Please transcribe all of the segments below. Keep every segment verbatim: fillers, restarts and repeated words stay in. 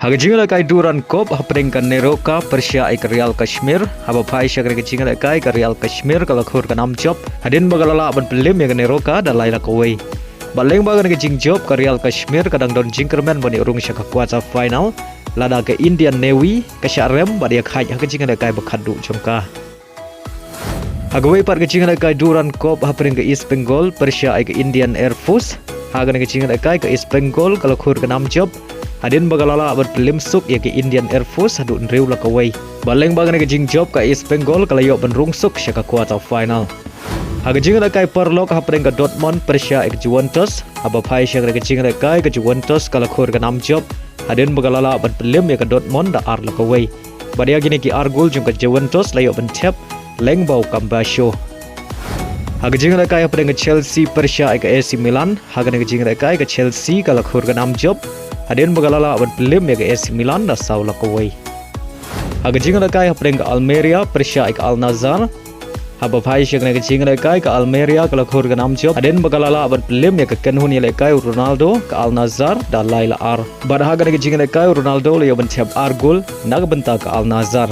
Ha ka jingïalehkai Durand Cup hapdeng ka NEROCA pyrshah ïa ka Real Kashmir, haba phai sha ka jingïalehkai ka Real Kashmir ka la khur ka nam jop hadien ba ka la lah ban pynliem ïa ka NEROCA da lai la kawei. Bad lyngba kane ka jingjop ka Real Kashmir ka dang don jingkyrmen ban ïoh rung sha ka quarter final, lada ka Indian Navy ka shah rem bad ïa khaid ha ka jingïalehkai ba khatduh jong ka. Ha kawei pat ka jingïalehkai Durand Cup hapdeng ka East Bengal pyrshah ïa ka Indian Air Force, ha kane ka jingïalehkai ka East Bengal ka la khur ka nam jop hadien ba ka la lah ban pynliem suk ïa ka Indian Air Force haduh hynriew la kawei. Bad lyngba kane ka jingjop ka East Bengal ka la ïoh ban rung suk sha ka quarter final. Ha ka jingïalehkai paralok hapdeng ka Dortmund pyrshah ïa ka Juventus, haba phai sha ka jingïalehkai ka Juventus ka la khur ka nam jop hadien ba ka la lah ban pynliem ïa ka Dortmund da ar la kawei. Bad ïa kine ki ar gol jong ka Juventus la ïoh ban thep lyngba u Cambasso. Ha ka jingïalehkai hapdeng ka Chelsea pyrshah ïa ka A C Milan, ha kane ka jingïalehkai ka Chelsea ka la khur ka nam jop hadien ba ka la lah ban pynliem ïa ka A C Milan da saw la kawei. Ha ka jingïalehkai hapdeng ka Almeria pyrshah ïa ka Al Nassr, haba phai sha kane ka jingïalehkai ka Almeria ka la khur ka nam jop hadien ba ka la lah ban pynliem ïa ka kynhun ïalehkai u Ronaldo ka Al Nassr da lai la ar. Bad ha kane ka jingïalehkai u Ronaldo la ïoh ban thep ar gol na ka bynta ka Al Nassr.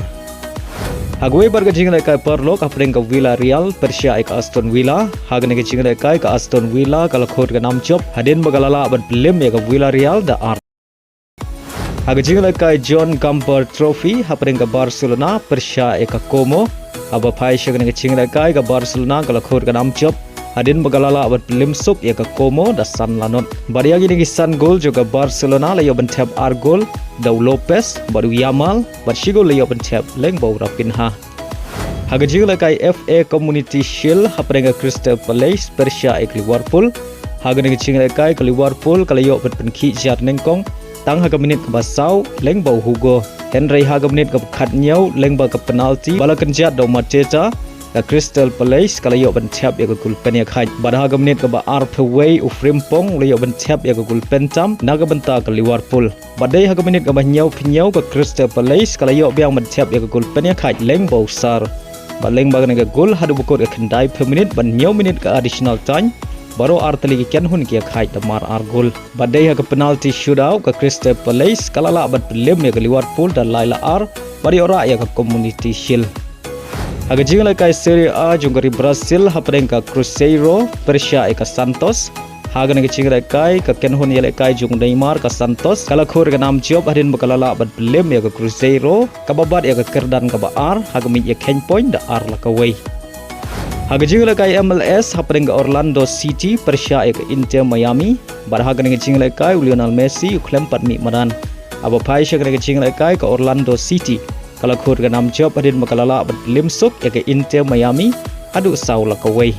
Ha kawei pat ka jingïalehkai paralok hapdeng ka Villarreal pyrshah ïa ka Aston Villa, ha kane ka jingïalehkai ka Aston Villa ka la khur ka nam jop hadien ba ka la lah ban pynliem ïa ka Villarreal da ar. Ha ka jingïalehkai Joan Gamper Trophy hapdeng ka Barcelona pyrshah ïa ka Como, haba phai sha kane ka jingïalehkai ka Barcelona ka la khur ka nam jop hadien ba ka la lah ban pynliem suk ïa ka Como da san la not. Bad ïa kine ki san gol jong ka Barcelona la ïoh ban thep ar gol da u Lopez bad u Yamal, bad shi gol la ïoh ban thep lyngba u Raphinha. Ha ka jingïalehkai F A Community Shield hapdeng ka Crystal Palace pyrshah ïa ka Liverpool, ha kane ka jingïalehkai ka Liverpool ka la ïoh ban pynkhih jar nyngkong tang ha ka minit kaba saw lyngba u Hugo. Hynrei ha ka minit kaba khathynñiew lyngba ka penalty ba la kynjat da u Mateta, ka Crystal Palace ka la ïoh ban thep ïa ka gol pynïakhaid. Bad ha ka minit kaba arphew wei u Frimpong u la ïoh ban thep ïa ka gol pyntam na ka bynta ka Liverpool. Bad dei ha ka minit kaba hynñiewphew hynñiew ka Crystal Palace ka la ïoh biang ban thep ïa ka gol pynïakhaid lyngba u Sarr. Bad lyngba kane ka gol haduh ba kut ka khyndaiphew minit ban hynñiew minit ka additional time, baroh ar tylli ki kynhun ki ïakhaid da mar ar gol. Bad dei ha ka penalty shootout ka Crystal Palace ka la lah ban pynliem ïa ka Liverpool da lai la ar bad ïoh rah ïa ka Community Shield. Ha ka jingïalehkai Serie A jong ka ri Brazil hapdeng ka Cruzeiro pyrshah ïa ka Santos, ha kane ka jingïalehkai ka kynhun ïalehkai jong u Neymar ka Santos ka la khur ka nam jop hadien ba ka la lah ban pynliem ïa ka Cruzeiro kaba bat ïa ka kyrdan kaba ar ha ka miej ïakheiñ point da ar la kawei. Ha ka jingïalehkai M L S hapdeng ka Orlando City pyrshah ïa ka Inter Miami, bad ha kane ka jingïalehkai u Lionel Messi u khlem pat mih madan. Haba phai sha kane ka jingïalehkai ka Orlando City ka la khur ka nam jop hadien ba ka la lah ban pynliem suk ïa ka Inter Miami haduh saw la kawei.